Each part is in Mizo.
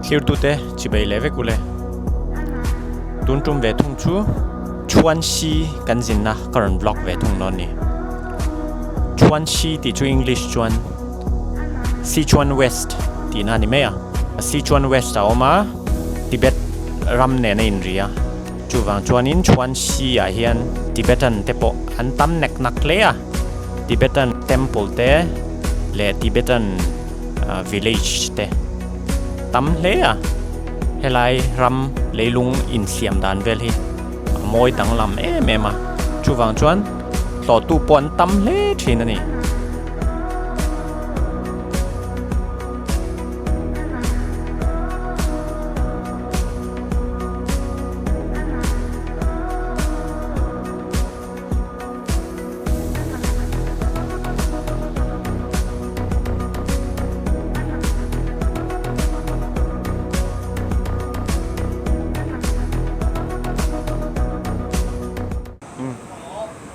Thlirtute chibei leh vek ule. Tun tum ve thung chu Chuanxi kan zinna ka rawn vlog ve thung dawn ni. Chuanxi tih chu English chuan Sichuan West tihna a ni mai a. Sichuan West a awm a, Tibet ram nen a inri a. Chuvang chuanin Chuanxi ah hian Tibetan te pawh an tam nek nak hle a. Tibetan temple te leh Tibetan village te tam hle a helai ram leilung insiam dan vel hi a mawi danglam em em a chuvang chuan tlawhtu pawh an tam hle thin a ni.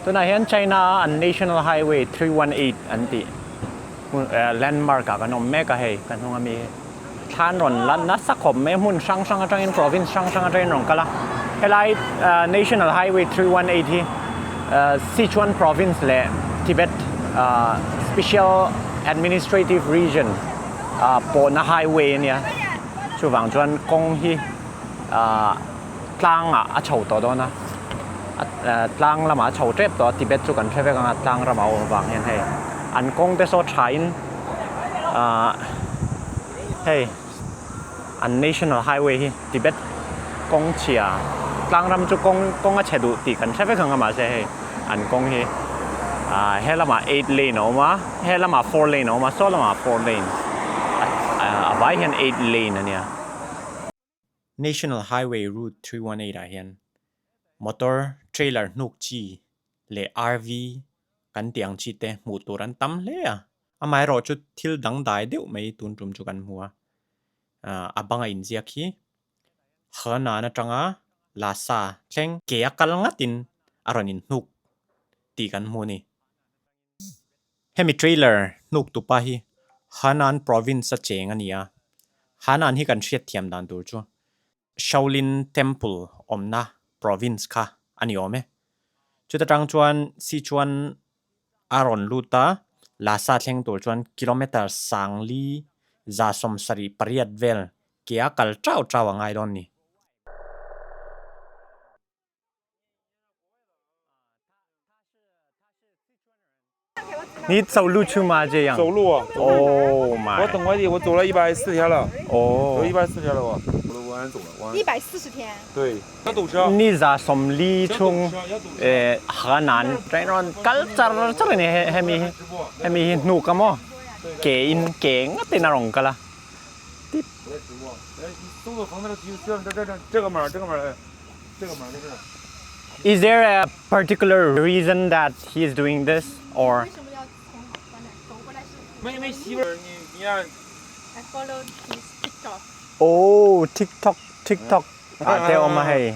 Tunah hian China a an National Highway 318 an tih landmark ah kan awm mek a hei ka hnung ami hi thlan rawn la nasa khawp mai a hmun hrang hrang atangin province hrang hrang atangin rawn kal a helai National Highway 318 hi Sichuan province leh Tibet Special Administrative Region pawhna highway a nia chuvang chuan kawng hi tlangah a chho tawh dawn a tlang lamah a chho tep tawh a Tibet chu kan hre vek ang a tlang ramah a awm avang hian hei an kawng te saw thain ahh hei an national highway hi Tibet kawng chhia tlang ram chu kawng kawng a chhe duh tih kan hre vek ang a mahse hei an kawng hi ahh he lamah eight lane a awm a he lamah four lane a awm a saw lamah four lane a vai hian eight lane a nia. National Highway Route 318 ah hian motor trailer hnuk chi leh RV kan tih ang chi te hmuh tur an tam hle a, amaherawh chu thil dangdai deuh mai tun tum chu kan hmu a, a banga inziak hi Henan atanga Lhasa thleng ke a kal ngatin a rawn inhnuk tih kan hmu a ni. Hemi trailer hnuk tupa hi Henan province a cheng a ni a, Henan hi kan hriatthiam dan tur chu Shaolin Temple awmna province kha a ni awm e. Chuta tang chuan Sichuan a rawn lut a, Lhasa thleng tur chuan kilometre sangli 78 vel ke a kal chau chau a ngai dawn ni. 你走路去吗？ 这样？ 走路啊。 Oh my！ 我等快递， 我走了104天了。 哦。 走104天了，我。 我都往走了。 140天。 对。 要堵车。 你咋从李从呃河南这种搞这这里还还没还没弄个么？ 给因给我在那弄个了。 我在直播。 哎，你搜索旁边的这这这这个门， 这个门， 这个门在这。 Is there a particular reason that he is doing this or? 为什么要从河南走过来是？ 没没媳妇儿， 你你让。 I follow his TikTok. Oh, TikTok, TikTok. 啊，对，我们系。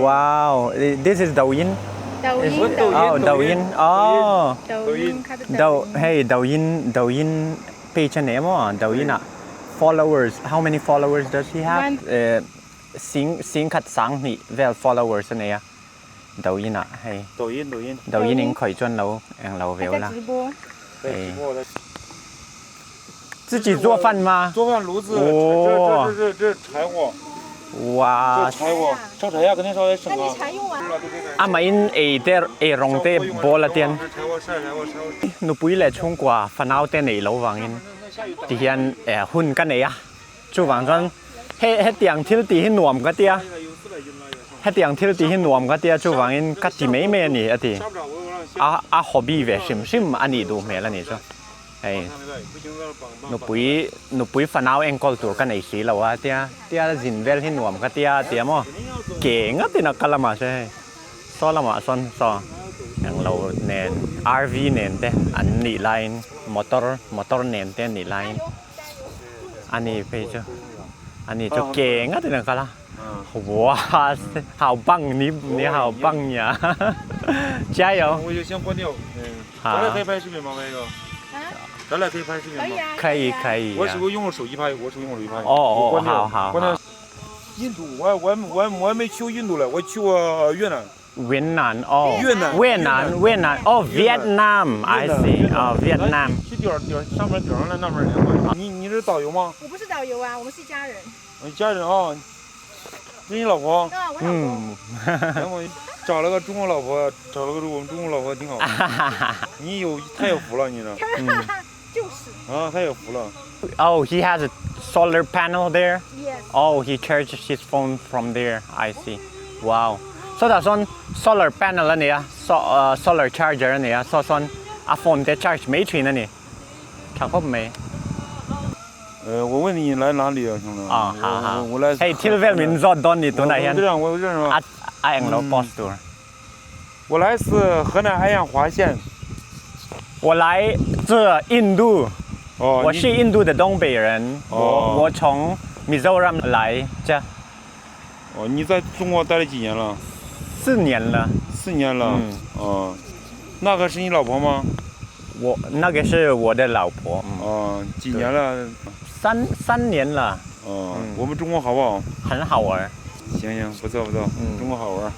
Wow, this is 抖音。 抖音。 哦， 抖音， 哦。 抖音。 抖，嘿， 抖音， 抖音 page 呢么？ 抖音啊，followers, how many followers does he have? 呃， sing sing 卡桑你 vel followers 呢呀？ 抖音啊，嘿。 抖音， 抖音。 抖音您可以转楼，嗯，楼 view 啦。 直播。 直播。 自己做饭吗？ 做饭炉子， 这这这这柴火。 哇！ 这柴火， 烧柴呀，肯定烧的省啊。 那你柴用完了？ 阿妈因会得会用得无啦电。 nupui leh chhungkua fanau te nei lo vangin tihian eh hun ka nei a chuvang chuan he hetiang thil tih hi nuam ka tia hetiang thil tih hi nuam ka tia chuvangin ka ti mai mai a ni a ti a a hobby ve hrim hrim a nih duh hmel a nih chu hei nupui nupui fanau enkawl tur ka nei si lo a tia tia zin vel hi nuam ka tia a ti a maw ke ngatin a kal a mahse hei. Saw lamah sawn saw englo nen RV nen te an nih laiin motor motor nen te an nih laiin ani phei chu ani chu ke ngat in a kal a wah hao bang ni ni hao bang nia jiayou. 咱俩可以拍视频吗？可以啊，可以啊可以我手用手机拍，我手用手机拍。哦哦我关掉好好关掉。印度，我我我我还没去过印度嘞，我去过越南。 云南哦，越南越南越南哦，Vietnam，I see 哦，Vietnam。去顶顶上面顶上来那边儿。你你是导游吗？我不是导游啊，我们是一家人。你家人啊？这你老婆？啊，我老公。然后找了个中国老婆，找了个我们中国老婆挺好。你有太有福了，你这。就是。啊，太有福了。 Oh, he has a solar panel there. Yes. Oh, he charges his phone from there. I see. Wow. So that's on solar panel 啊，你啊，so solar charger 啊，你啊，so on 啊 phone 的 charge 没钱啊你，差不没。呃，我问你来哪里啊，兄弟？啊，好好。我来。嘿，听到名字多你多那些。这样，我认识吗？啊，阿英老 boss 多。我来自河南安阳滑县。我来自印度。哦。我是印度的东北人。我我从米佐兰来这。哦，你在中国待了几年了？ 4年了。 4年了。嗯。哦，那个是你老婆吗？我那个是我的老婆。哦，几年了？三年了。哦，我们中国好不好？很好玩。行行，不错不错，中国好玩。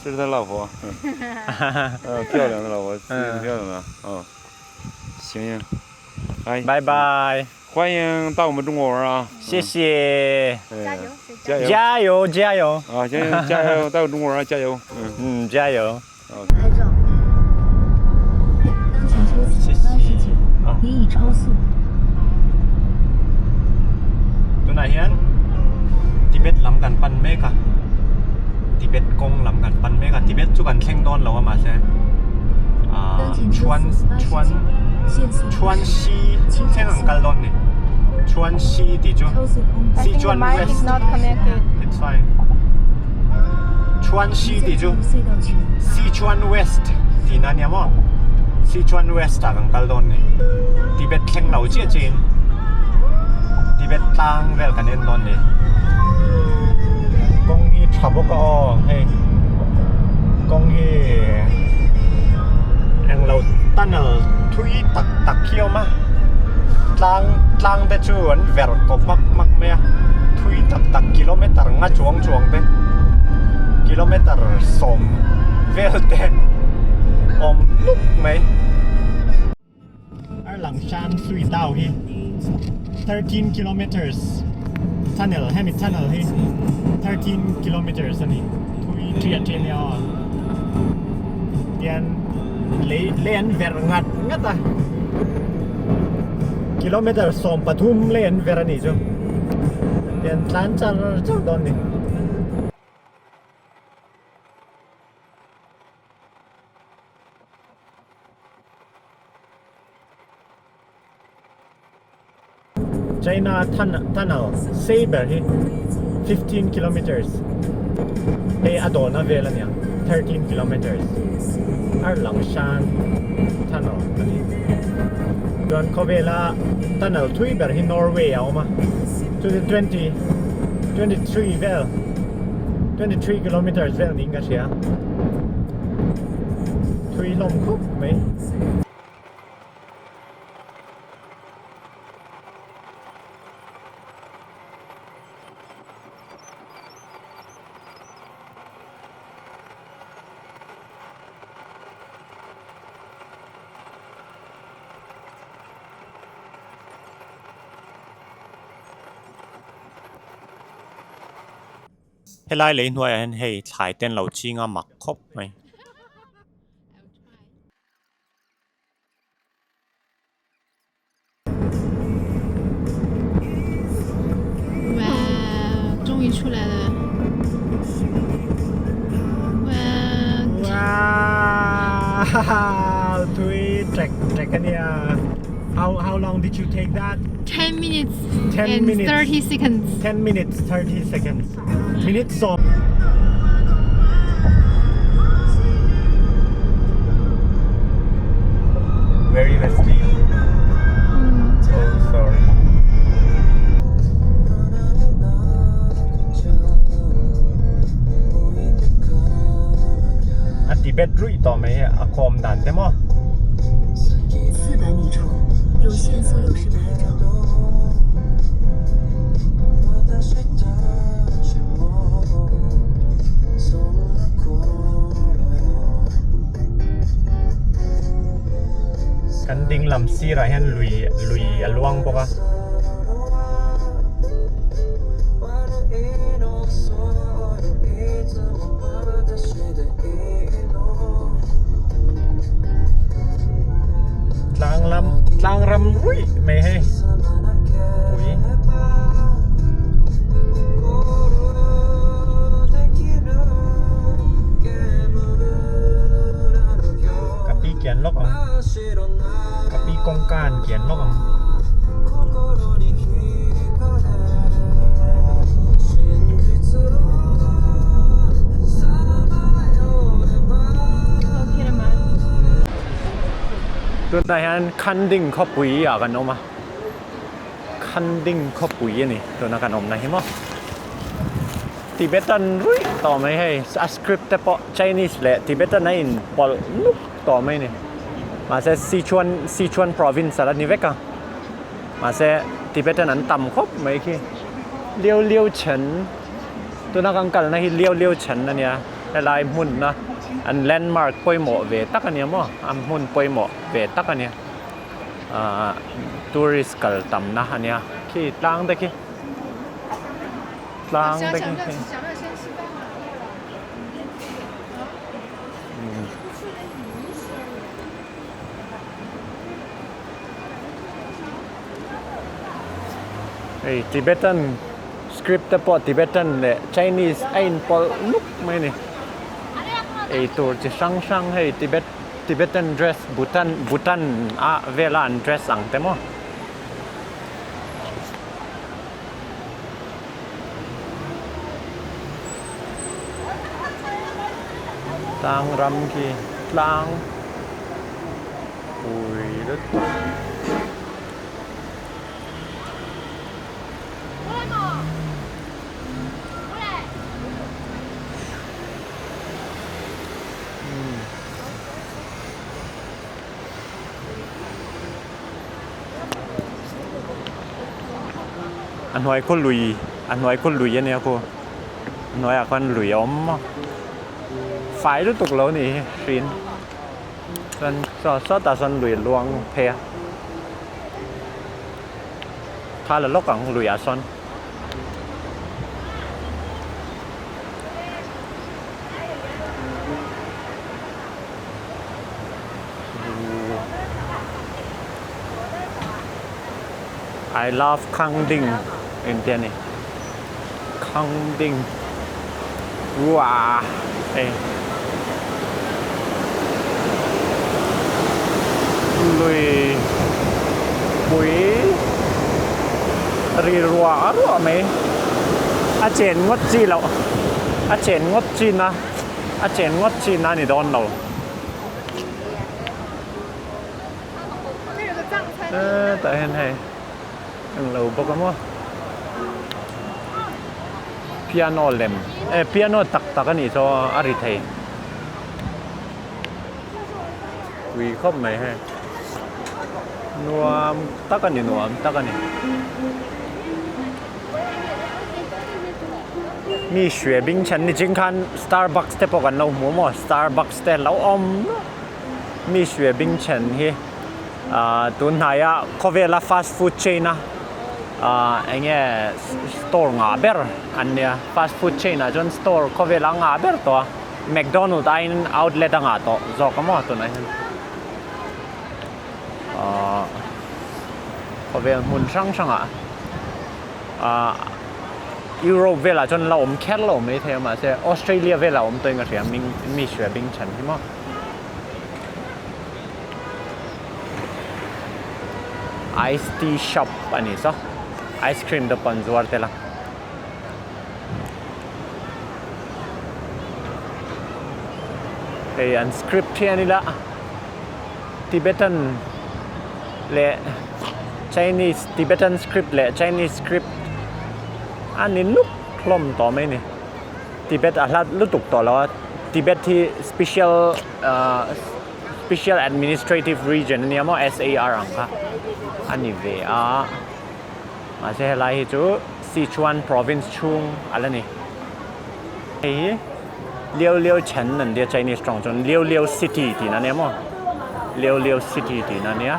这是他老婆。嗯，漂亮的老婆，挺漂亮的。嗯，行行，哎，拜拜。欢迎到我们中国玩啊！谢谢。加油，加油，加油，加油！啊，行行，加油，到中国玩，加油。嗯，加油。拍照。当前车速89，你已超速。 Tunah hian Tibet lam kan pan mek a Tibet kawng lam kan pan mek a Tibet chu kan thleng dawn lo a mahse ah chuan chuan chuan si thleng ang kal dawn ni chuan si tih chu Sichuan West it's fine chuan si tih chu Sichuan West tih na nia maw Sichuan West ah kan kal dawn ni Tibet thleng lo chiah chiah in Tibet tlang vel kan en dawn ni. Kawng hi tha bawk a aw hei kawng hi englo tunnel thui tak tak hi a awm a tlang tlang te chu an ver kawp hmak hmak mai a thui tak tak kilometer nga chuang chuang te kilometer 10 vel te awm nuk mai. Ar lang shan sui dao hi 13 kilometers tunnel hemi tunnel hi 13 kilometers a ni thui triat triat nia aw tian lei lei an ver ngat ngat a kilometer 13 lei an ver a ni chu tian tlan char char dawn ni. China Tunnel sei ber hi 15 kilometers hei a dawlna vel a nia 13 kilometers Erlangshan Tunnel a ni. Chuan khawvela tunnel thui ber hi Norway a awm a chutin 20 23 vel 23 kilometers vel niin ka hria thui hlawm khup mai. Helai lei hnuaiah hian hei thlai te an lo ching a mak khawp mai. Wow，终于出来了！哇！ Wow, tui trek trek a nia. How long did you take that? 10 minutes 10 and minutes. 30 seconds. 10 minutes 30 seconds. Minute 10. Very rusty. Oh, sorry. A Tibet ruih tawh mai hi a kawm dan te maw? 400米处，右限速60拍照。 Kan ding lam sirah hian lui lui a luang bawk a. Tlang lam tlang ram ruih mai hei pui. Ka pi kian lawk ang ka pi kawngka an kian lawk ang. Tunah hian Khanding khawpui ah kan awm a, Khanding khawpui a ni tuna kan awmna hi maw. Tibetan ruih tawh mai hei, a script te pawh Chinese leh Tibetan a inpawlh nuk tawh mai a ni. Mahse Sichuan Sichuan province a la ni vek a, mahse Tibetan an tam khawp mai khi. Liu Liu Chen tuna kan kalna hi Liu Liu Chen a nia helai hmunna an landmark pawimawh ve tak a nia maw a hmun pawimawh ve tak a nia ahh tourist kal tamna a nia khi tlang te khi tlang te khi. Hei Tibetan script te pawh Tibetan leh Chinese a inpawlh nuk mai a ni. Eitur chi hrang hrang hei Tibet Tibetan dress Bhutan Bhutan a vela an dress ang te maw. Tlang ram khi tlang pui lutuk. A hnuai khaw lui a hnuai khaw lui a nia khu a hnuaiah khuan lui a awm a fai lutuk lo a nih hi hrin chuan saw sawtah sawn lui a luang phei a tha la lawk ang luiah sawn. I love Kangding engtia ni Kangding uah hei lui pui ri ruah ruah mai a chen ngawt chi loh a chen ngawt chin a. A chen ngawt chin a ni dawn lo. Tah hian hei eng lo bawk a maw. Piano lem eh piano tak tak a nih chu a ri thei. Pui khawp mai hei. Nuam tak a ni nuam tak a ni. Mi hria bing chhan ni ching khan Starbucks te pawh kan lo hmu maw Starbucks te lo awm mi hria bing chhan hi ah tun hnaia khawvela fast food chain a ah eng nge store ngah ber an nia fast food chain ah chuan store khawvela ngah ber tawh a McDonald aiin outlet a ngah tawh zawk a maw tunah hian ah khawvel hmun hrang hrangah. Ahh Europe velah chuan la awm kher lo mai thei a mahse Australia velah awm tawhin ka hria ming mi hria bing chhan hi maw. Ice tea shop a ni saw ice cream te pawh an zuar tel a. Hei an script hi a ni la Tibetan leh Chinese Tibetan script leh Chinese script a ni nuk hlawm tawh mai a ni. Tibet a hlat lutuk tawh lo a, Tibet hi special ahh. Special Administrative Region a nia maw SAR ang kha a ni ve a mahse helai hi chu Sichuan province chhung a la ni. Hei hi Liu Liu Chen an tia Chinese tawng chuan Liu Liu City tihna a nia maw Liu Liu City tihna a nia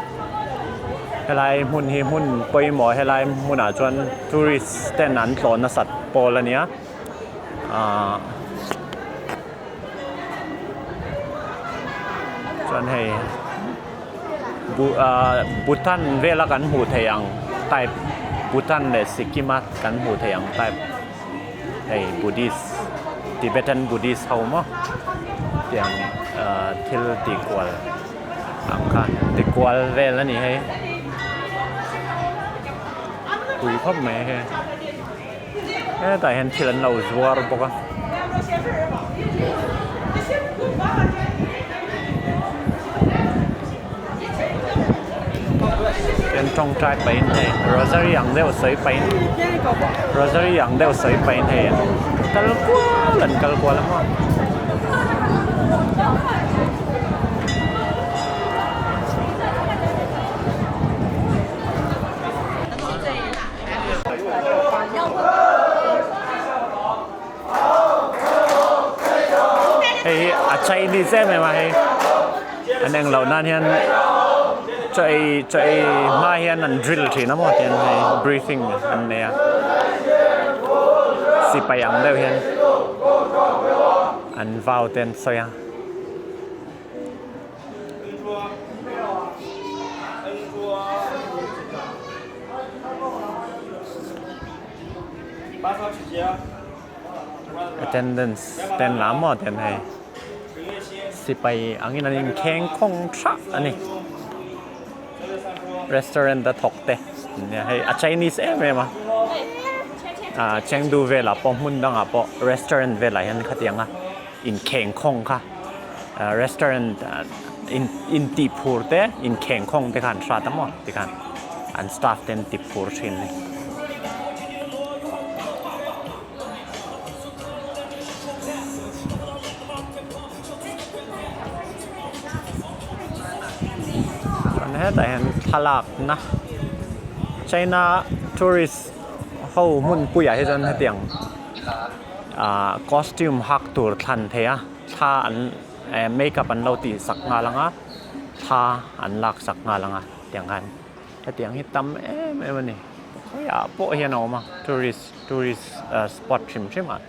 helai hmun hi hmun pawimawh helai hmunah chuan tourist ten an tlawh nasat pawl a nia ahh chuan hei buh ahh Bhutan vela kan hmuh theih ang type Bhutan leh Sikkim a kan hmuh theih ang type hei Buddhist Tibetan Buddhist ho maw tiang ahh thil tih kual ang kha ti kual vel a ni hei pui khawp mai hei. Hetah hian thil an lo zuar bawk a. Hian tawngtai pahin hei rosary ang deuh sawi pahin rosary ang deuh sawi pahin hei an kal kual an kal kual a maw. Hei hi a Chinese em em a hei an eng loh nan hian chaw ei chaw ei hma hian an drill thin a maw tian hei briefing an nei a sipai ang deuh hian an vau te an sawi a. Attendance ten lam maw ten hei sipai angin an inkheng khawng thah a ni restaurant a thawk te nia hei a Chinese em em a ah Chengdu velah pawh hmun dangah pawh restaurant velah hian khatianga inkheng khawng kha restaurant in intih phur te inkheng khawng te kha an hrat a maw tikhan an staff te an ti phur thin a ni. Chuan hetah hian thlalak na China tourist ho hmunpuiah hi chuan hetiang ah costume hak tur thlan thei a. Thla an eh makeup an lo tih sak nghal ang a, thla an lak sak nghal ang a tiang khan hetiang hi tam em em a ni khawiah pawh hian a awm a tourist tourist spot hrim hrim ah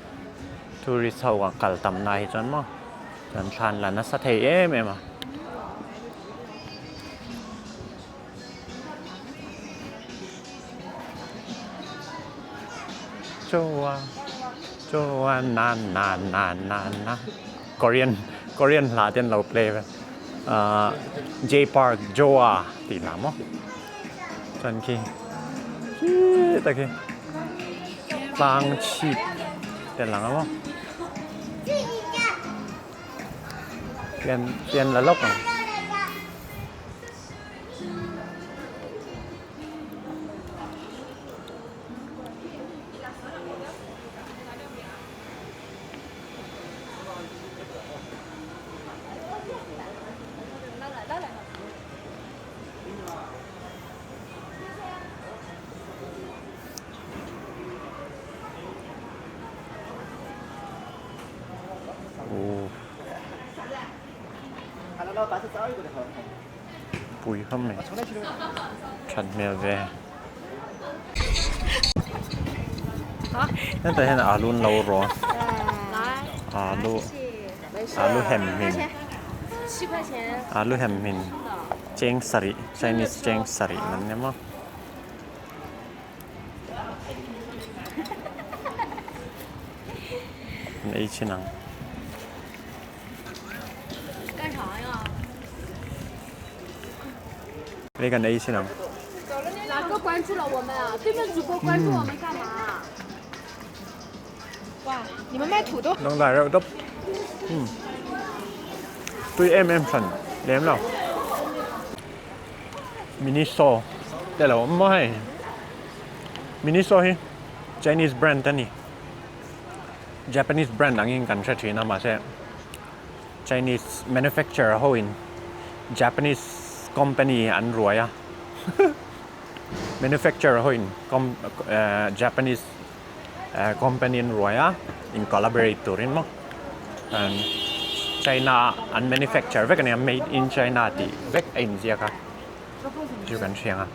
tourist ho a kal tam na hi chuan maw chuan thla an la nasa thei em em a. Choa choa na na na na na Korean Korean hla te an lo play vel ahh J Park Joa tih hla maw chuan khi khita khi tlang chhip te lang a maw pian pian la lawk ang. Pui khawp mai that hmel ve hetah hian alu an lo rawh a alu alu hem hmin alu hem hmin cheng sarih chinese cheng sarih an nia maw. An ei chin ang. Hei kan ei chin ang. Dawng dai reuh tawp. Tui em em hran lem lo. Miniso te lo awm maw hei. Miniso hi Chinese brand a ni. Japanese brand angin kan hre thin a mahse Chinese manufacturer ho in Japanese company an ruai a manufacturer ho in Japanese company an ruai a in collaborate turin maw China a an manufacture vek a nia made in China tih vek a inziak a chu kan hria ang a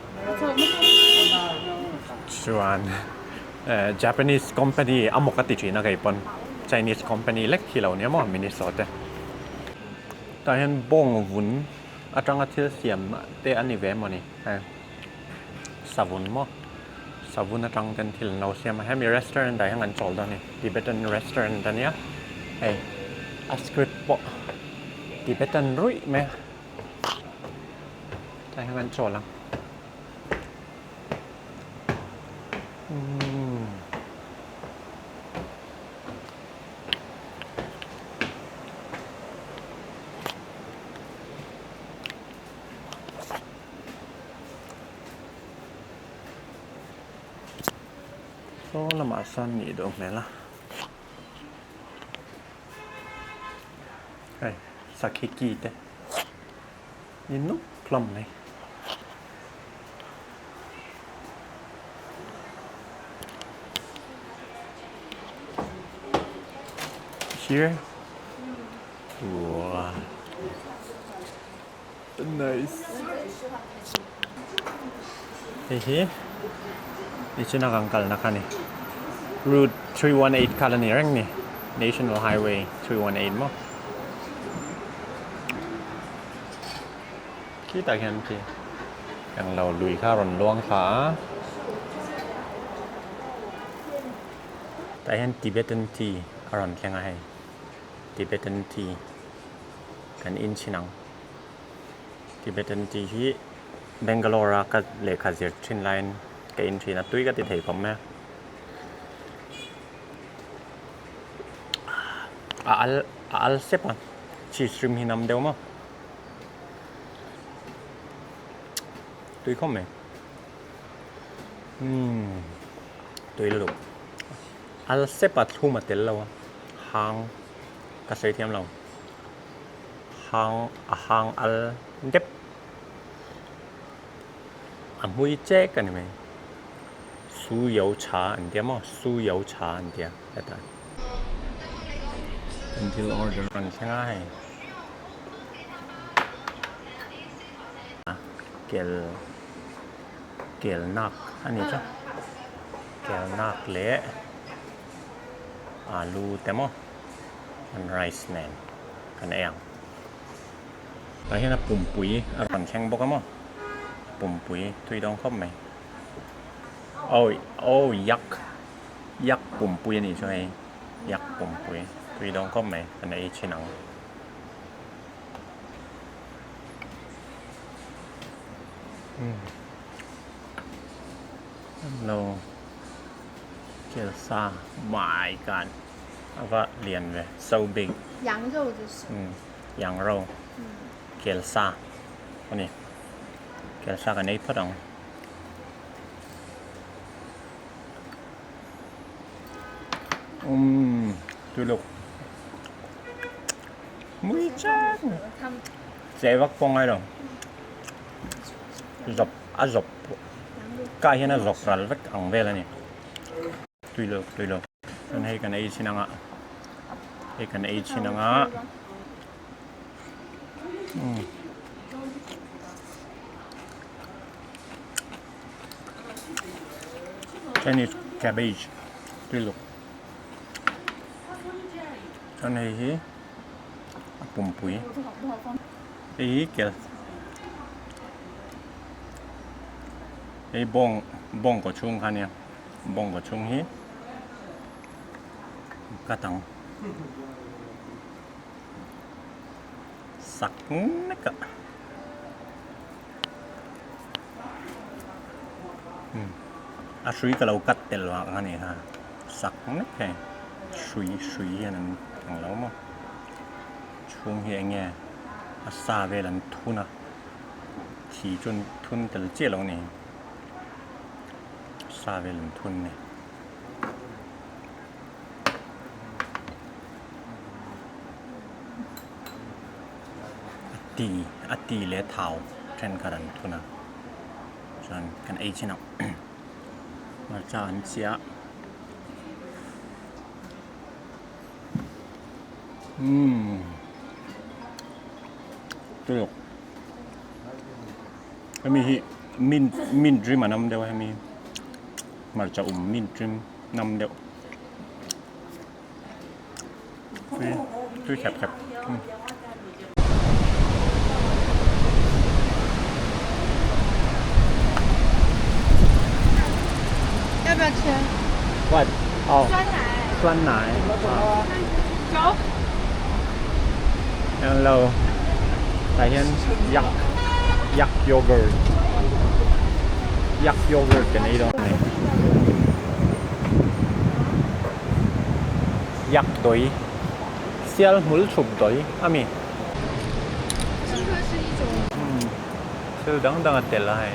chuan Japanese company a mawk a ti thin a kei pawn Chinese company lek hi lo nia maw Miniso te tah hian bawng vun atanga thil siam te a ni ve mawni heng savun maw savun atang ten thil an lo siam a hemi restaurant ah hian an chawl dawn a ni Tibetan restaurant a nia hei a script pawh Tibetan ruih mai a tah hian an chawl ang umm. Saw lamah sawn nih duh hmel a hei sakhi ki te ni nuk hlawm mai. Here Wow Nice Hei hi Nichina kan kalna kha ni Route 318 kha la ni reng ni National Highway 318 maw Khitah khian khi englo lui kha a rawn luang thla a Tah hian Tibetan tea a rawn thleng a hei Tibetan tea kan in chhin ang. Tibetan tea hi Bangalore a ka lehkha zir thin laiin ka in thin a tui ka ti thei khawp mai a. A al a al sep a cheese rim hi nam deuh maw tui khawp mai umm tui lutuk al sep a thlum a tel lo a hang ka sawi thiam lo. Hang a hang al dep a hmui chek a ni mai su yo cha an tia maw su yo cha an tia hetah kan thil order rawn thleng a hei kel kel nak a ni chu kel nak leh alu te maw. An rice nen kan ei ang. Tah hian a pumpui a rawn thleng bawk a maw pumpui tui dawn khawp mai awi aw yak yak pumpui a nih chu hei yak pumpui tui dawn khawp mai kan ei thin ang. Lo kelsa my god. A va lian ve so big. Yang rou chu si. Umm yang rou kel sa a ni kel sa kan ei phawt ang. Umm tui luk mui chak che vak pawh ngai lo zawp a zawp kah hian a zawp ral vek ang vel a ni tui lo tui lo. Chuan hei kan ei chhin anga hei kan ei chhin anga umm Chinese cabbage tui luk chuan hei hi a pumpui hei hi kel hei bawng bawng kaw chhung kha nia. Bawngkaw chhung hi ka tang sak nek a a hrui ka lo cut tel vang a ni kha sak nek hei hrui hrui hian an ang lo maw chhung hi eng nge a sa vel an thun a thi chu an thun tel chiah lo a ni. Sa vel an thun ni. ti a ti leh thau thenkhat an thun a chuan kan ei chin ang hmarcha an chiah umm tui hemi hi mint mint rim an awm deuh a hemi hmarcha um mint rim nam deuh tui tui khep khep. 要不要吃？ What? Oh. 酸奶。 酸奶。走。 Hello. Tại hian yak yak yogurt yak yogurt kan ei dawn a ni. Yak tui sial hmul chhup tui a mi. Thil dang dang a tel a hei.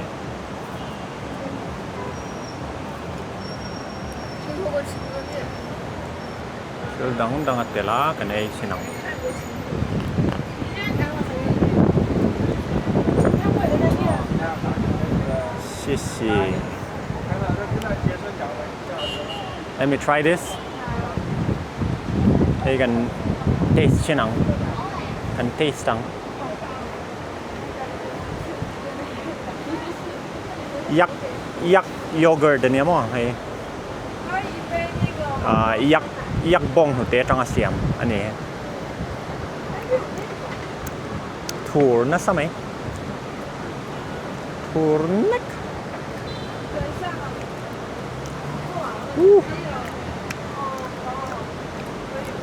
Thil dang dang a tel a kan ei chin ang. Xixi. Let me try this. Hei kan taste chin ang. Kan taste ang. Yak yak yogurt ania maw hei. Ah yak yak bawng hnute atanga siam a ni. Thur nasa mai. Thur nek.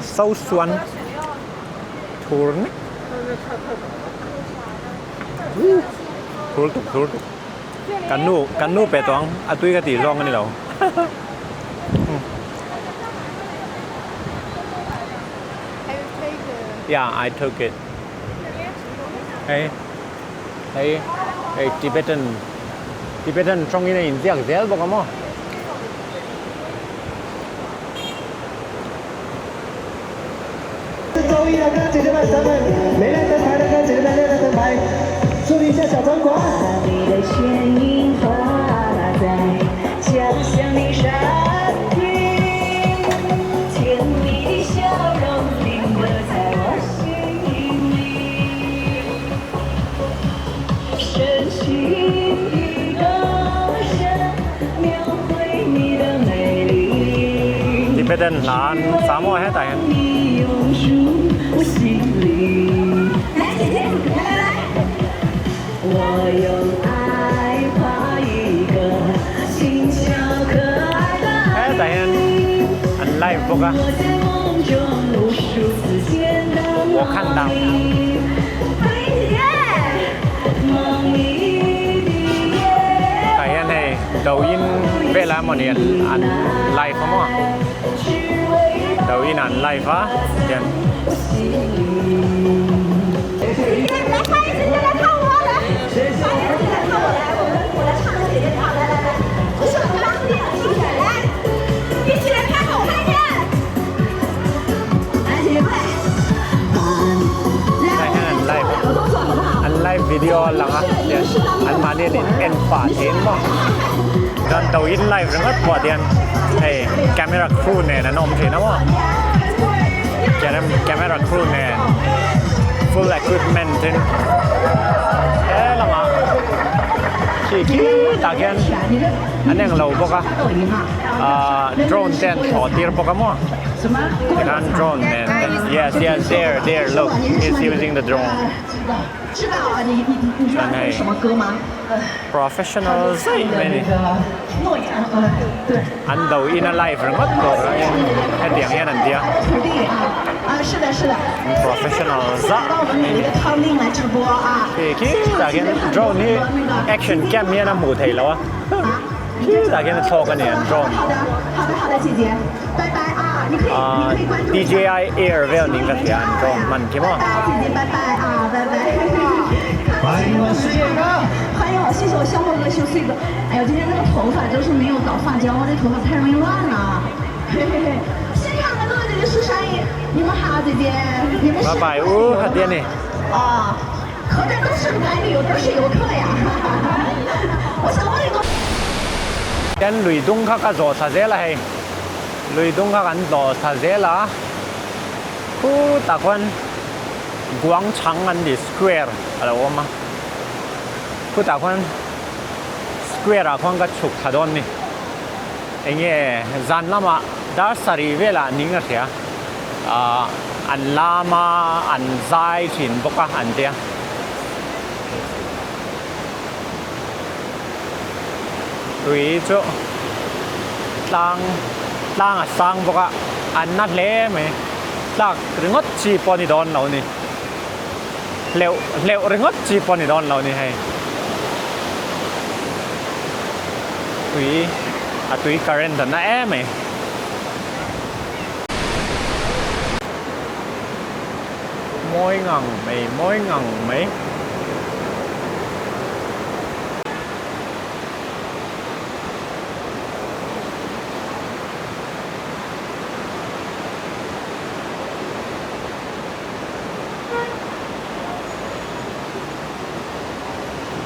So suan thur nek. Thur tuk thur tuk. Kan nu kan nu pe tawng a tui ka tih zawng a ni lo. Yeah, I took it. Hei hei hei Tibetan Tibetan tawngin a inziak zel bawk a maw? Tibetan hla an sa maw hetah hian. Hetah hian an live bawk a. Tah hian hei Douyin velah emawni an live a maw? Douyin an live a tian. Tah hian an live an live video a lang a tian anmahni an in en pah thin maw chuan Douyin live ringawt pawh tian hei camera crew nen an awm thin a maw camera crew nen full equipment in he lamah khi khi tah khian an englo bawk a ahh drone te an thlawh tir bawk a maw tikhan drone nen yes yes there there look he is using the drone chuan hei professional zaih mai a ni an do in a live ringawt tur angin hetiang hian an tia an professional zah mai a ni khi khi tah khian drone hi action cam hian a hmuh theih loh a khi tah khian a thlawk a ni an drone ahh D_J_I air vel niin ka hria an drone hman khi maw. Bye bye u hati a ni. 合着都是来旅游，都是游客呀。我想问一个。 Hian lui dung kha ka zawh thla zel a hei, lui dung kha kan zawh thla zel a, khutah khuan Guangchang an ti square a lo awm a, khutah khuan square ah khuan ka chhuk thla dawn ni, eng nge zan lamah dar sarih velah ning a hria, ahh an lam a an zai thin bawk a an tia. Tui chu tlang tlang a sang bawk a, an na hle mai. Tlak ringawt chi pawh a ni dawn lo ni. Hleuh hleuh ringawt chi pawh a ni dawn lo ni hei. Tui a tui current a na em mai. Mawi ngang mai mawi ngang mai.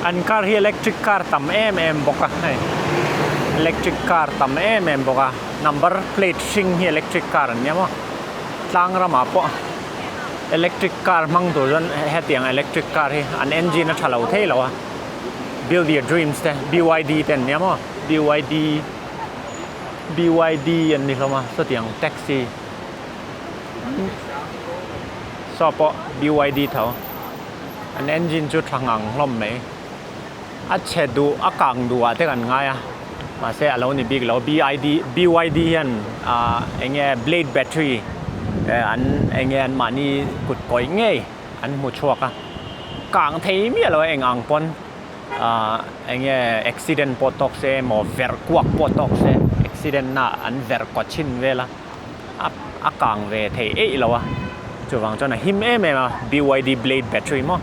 An car hi electric car tam em em bawk a hei electric car tam em em bawk a number plate hring hi electric car an nia maw tlang ramah pawh electric car hmang tur chuan hetiang electric car hi an engine a tha lo thei lo a build your dreams te B_Y_D te an nia maw B_Y_D B_Y_D an ni hlawm a sawtiang taxi saw pawh B_Y_D tho an engine chu tha ngang hlawm mai a chhe duh a kang duh ah te kan ngai a mahse a lo ni bik lo B_I_D B_Y_D hian ah eng nge blade battery eh an eng nge an mahni kut kawih ngei an hmu chhuak a kang thei miah lo a eng ang pawn ah eng nge accident pawh tawk se emaw verh kuak pawh tawk se accident na an verh kaw chhin vel a a a kang ve thei eih lo a chuvang chuan a him em em a B_Y_D blade battery maw.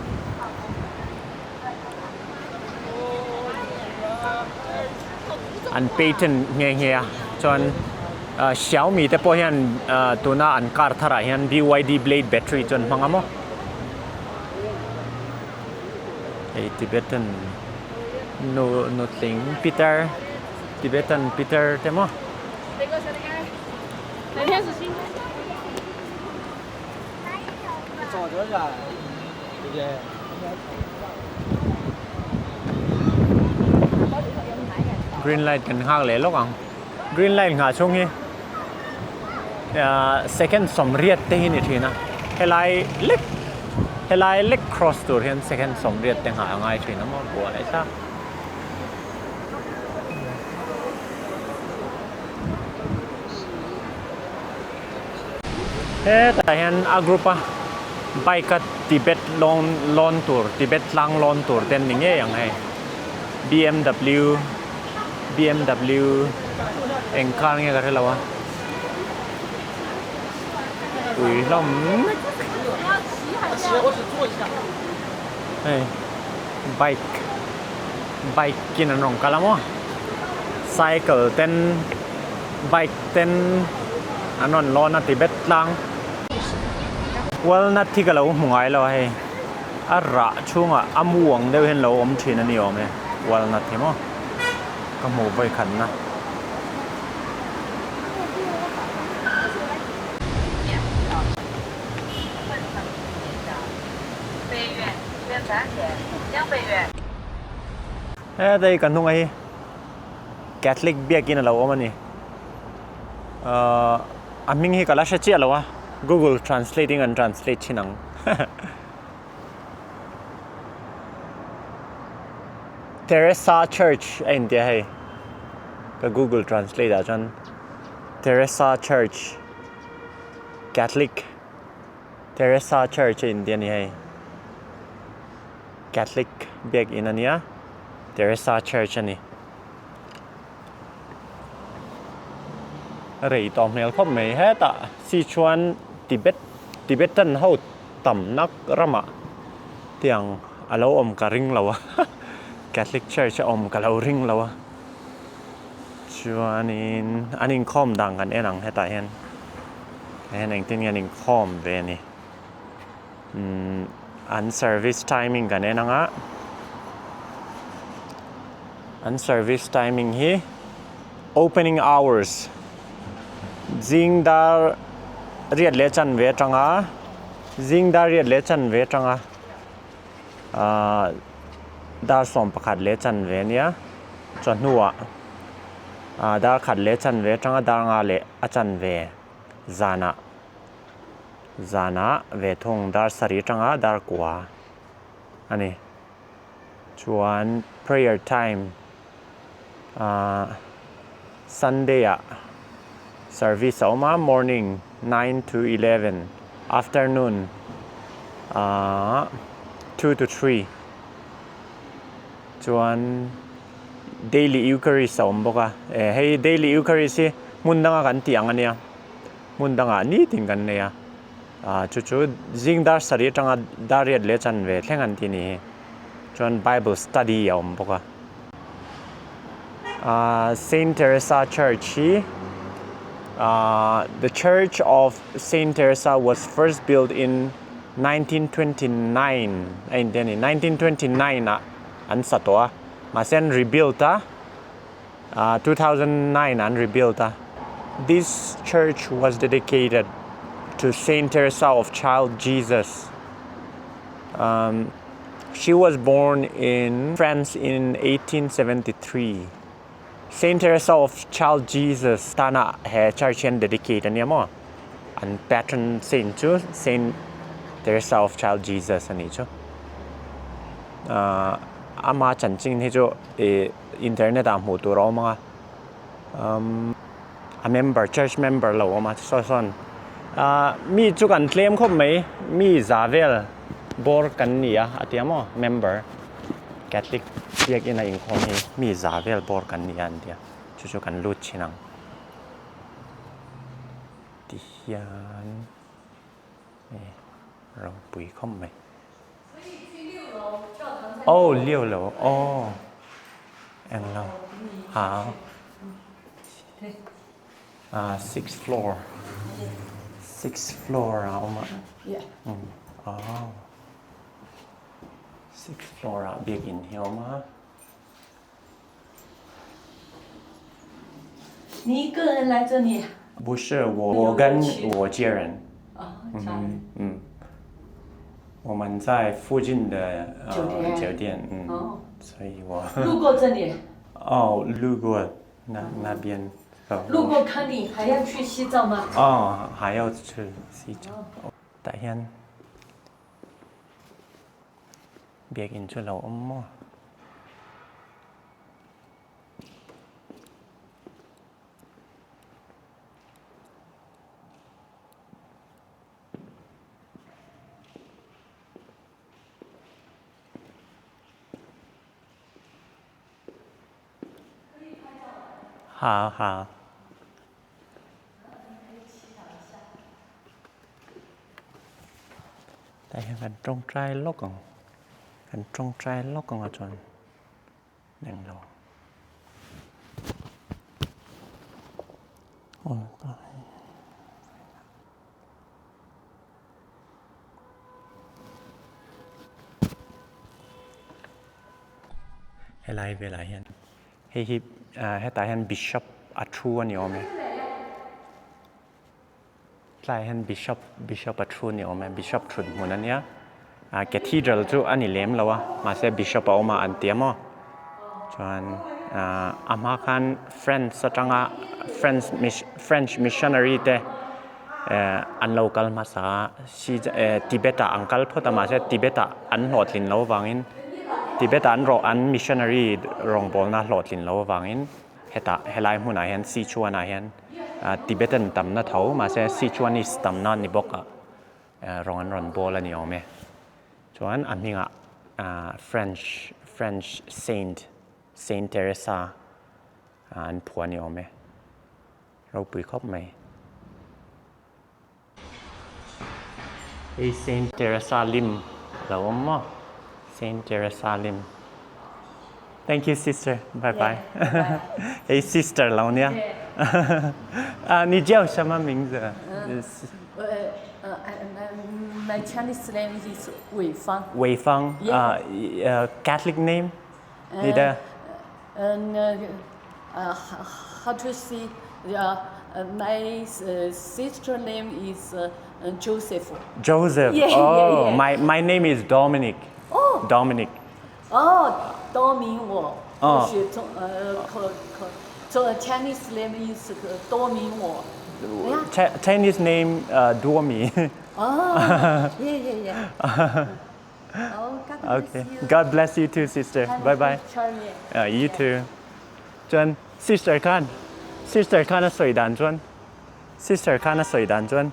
An patent nghe nghe a chuan Xiaomi te pawh hian tuna an car tharah hian B_Y_D blade battery chu an hmang a maw hei Tibetan nu nutling pitar Tibetan pitar te maw. Green light kan nghak leh lawk ang green light nghah chhung hi ahh second sawmriat te hi ni thin a helai lek helai lek cross tur hian second sawmriat te nghah a ngai thin a maw buai thlak. Hetah hian a group a bike a Tibet lawn lawn tur Tibet tlang lawn tur te an ni ngei ang hei B_M_W B_M_W eng car nge ka hre lo a pui hlawm mek hei bike bike in an rawn kal a maw cycle ten bike ten an rawn lawn a Tibet tlang walnut hi ka lo hmu ngai lo a hei a rah chhungah a mu ang deuh hian lo awm thin a ni awm e walnut hi maw ka hmuh vawi khat na. Heta hi ka hnunga hi Catholic biakin a lo awm a ni. Ahh a hming hi ka la hre chiah lo a, Google translate in an translate thin ang. Teresa Church a intia hei, ka Google translate ah chuan Teresa Church Catholic Teresa Church a intia a ni hei. Catholic biakin a nia, Teresa Church a ni. Rei tawh hmel khawp mai hetah Sichuan Tibet Tibetan ho tamna ramah tiang a lo awm ka ring lo a Catholic Church a awm ka lo ring lo a chuanin an inkhawm dan kan en ang hetah hian hian engtin nge an inkhawm ve a ni. Umm. An service timing kan en anga an service timing hi opening hours zing dar riat leh chanve atanga zing dar riat leh chanve atanga ahh dar sawm pakhat leh chanve ania chawhnuah ah dar khat leh chanve atanga dar nga leh a chanve zanah. Zanah ve thung dar sarih atanga dar kua a ni. Chuan prayer time ah Sunday ah service a awm a morning 9 to 11 afternoon ah 2 to 3 chuan daily Eucharist a awm bawk a hei daily Eucharist hi hmun danga kan tih ang a nia. Hmun dangah nitin kan nei a, ah chu chu zing dar sarih atanga dar riat leh chanve thleng an ti ni hi. Chuan Bible study a awm bawk a. Ah Saint Teresa Church hi ah The Church of Saint Teresa was first built in 1929 a inti a ni. 1929 ah an sa tawh a, mahse an rebuilt a. 2009 an rebuilt a. This church was dedicated to Saint Teresa of Child Jesus. Um, she was born in France in 1873. Saint Teresa of Child Jesus tana he church hian dedicate ania maw? An patron saint chu Saint Teresa of Child Jesus ani chu. Uh, ama chanchin hi chu i internet ah hmuh tur a awm ang a umm a member church member lo awm a saw sawn ah mi chu kan tlem khawp mai mi za vel bawr kan ni a a tia maw member catholic biakin a inkhawm hi mi za vel bawr kan ni a an tia chu chu kan lut thin ang ti hian ropui khawp mai. Oh 六楼哦 eng lo 好啊 sixth floor sixth floor a awm a um oh sixth floor ah biakin hi a awm a. 你一个人来这里？ 不是我，我跟我家人。嗯嗯，我们在附近的呃酒店，嗯，所以我路过这里。哦，路过那那边。路过看你还要去洗澡吗？哦，还要去洗澡。Tah hian biakin chu lo awm maw? 好好。Tah hian kan tawngtai lawk ang kan tawngtai lawk ang a chuan englo. Helai velah hian hei hi hetah hian bishop a thu a ni awm e tlaiah hian bishop bishop a thu a ni awm e bishop thut hmun a nia ah cathedral chu a ni lem lo a mahse bishop a awm a an ti a maw chuan ah a hma khan France atanga French French missionary te eh an lo kal hmasa a si eh Tibet ah an kal phawt a mahse Tibet ah an hlawhtlin loh avangin Tibet ah an rawh an missionary rawngbawlna hlawhtlin loh avangin hetah helai hmunah hian Sichuan ah hian ah Tibetan tamna tho mahse Sichuanese tamna ni bawk ah rawng an rawn bawl a ni awm e chuan a hmingah ah French French saint Saint Teresa an phuah a ni awm e ropui khawp mai. Hei Saint Teresa lim lo awm maw Saint Teresa lim Thank you sister bye bye Hei sister lo nia 啊你叫什么名字？呃呃呃 My Chinese name is Wei Fang. Wei Fang. Yeah. Uh, Catholic name? 你的？嗯，呃，how to say? My sister name is Joseph. Joseph. Yeah, oh, yeah, yeah. My name is Dominic. Oh. Dominic. 哦，多明我。哦。是中呃，可可，这 Chinese name is 多明我。 Chinese name 多明。哦，yeah yeah yeah. Oh, God bless Okay. you. God bless you too, sister. Have a Bye bye. good journey. You too. Chuan sister khan sister khan a sawi dan chuan sister khan a sawi dan chuan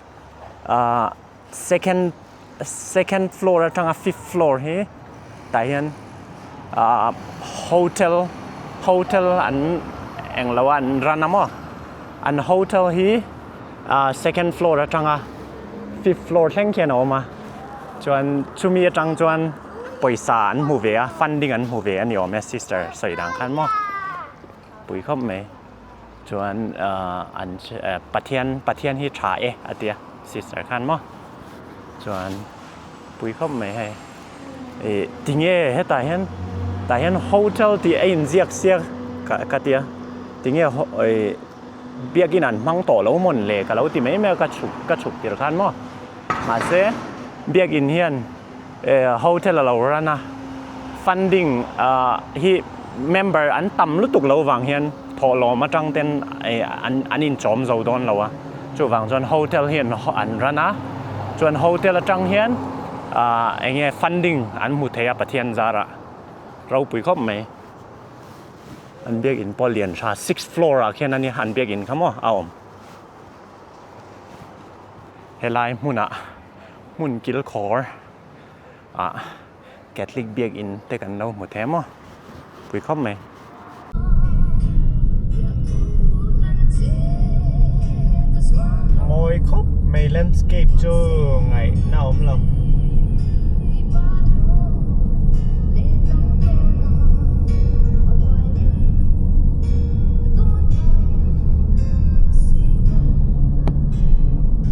ah second second floor atanga fifth floor hi tah hian ah hotel hotel an englo a an run a maw an hotel hi ah second floor atanga fifth floor thleng khian a awm a chuan chumi atang chuan pawisa an hmu ve a funding an hmu ve a ni awm e sister sawi dan khan maw pui khawp mai chuan ah an Pathian Pathian hi tha e a tia sister khan maw chuan pui khawp mai hei ih tinge hetah hian tah hian hotel tih a inziak siak ka ka tia tinge ih biakin an hmang tawh lo mawn le ka lo ti mai mai a ka chhuk ka chhuk tir khan maw mahse biakin hian eh hotel a lo run a funding ah hi member an tam lutuk lo vang hian thawhlawm atang ten eh an an inchawm zo dawn lo a chuvang chuan hotel hian an run a chuan hotel atang hian ah eng nge funding an hmu thei a Pathian zarah ropui khawp mai. An biakinn pawh lian tha sixth floor ah khian a nia an biakinn kha maw a awm. Helai hmunah hmun kil khawr ah Catholic biakinn te kan lo hmu thei a maw pui khawp mai. Mawi khawp mai landscape chu ngaihna a awm lo.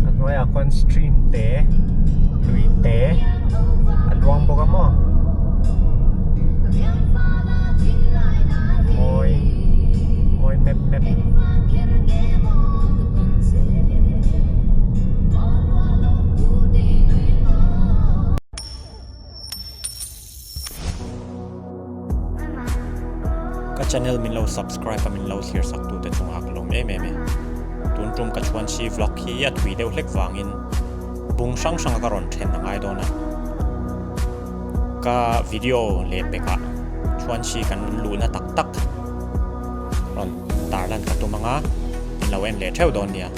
A hnuaiah khuan stream te lui te a luang bawk a maw mawi mawi map map. Ka channel min lo subscribe a min lo thlir sak tu te chungah ka lawm em em e. Tun tum ka chuan si vlog hi a thui deuh hlek vangin bung hrang hrang a ka rawn then a ngai dawn a. Ka video leh pekah chuan si kan luhna tak tak rawn tarlan ka tum anga min lo en leh theuh dawn nia.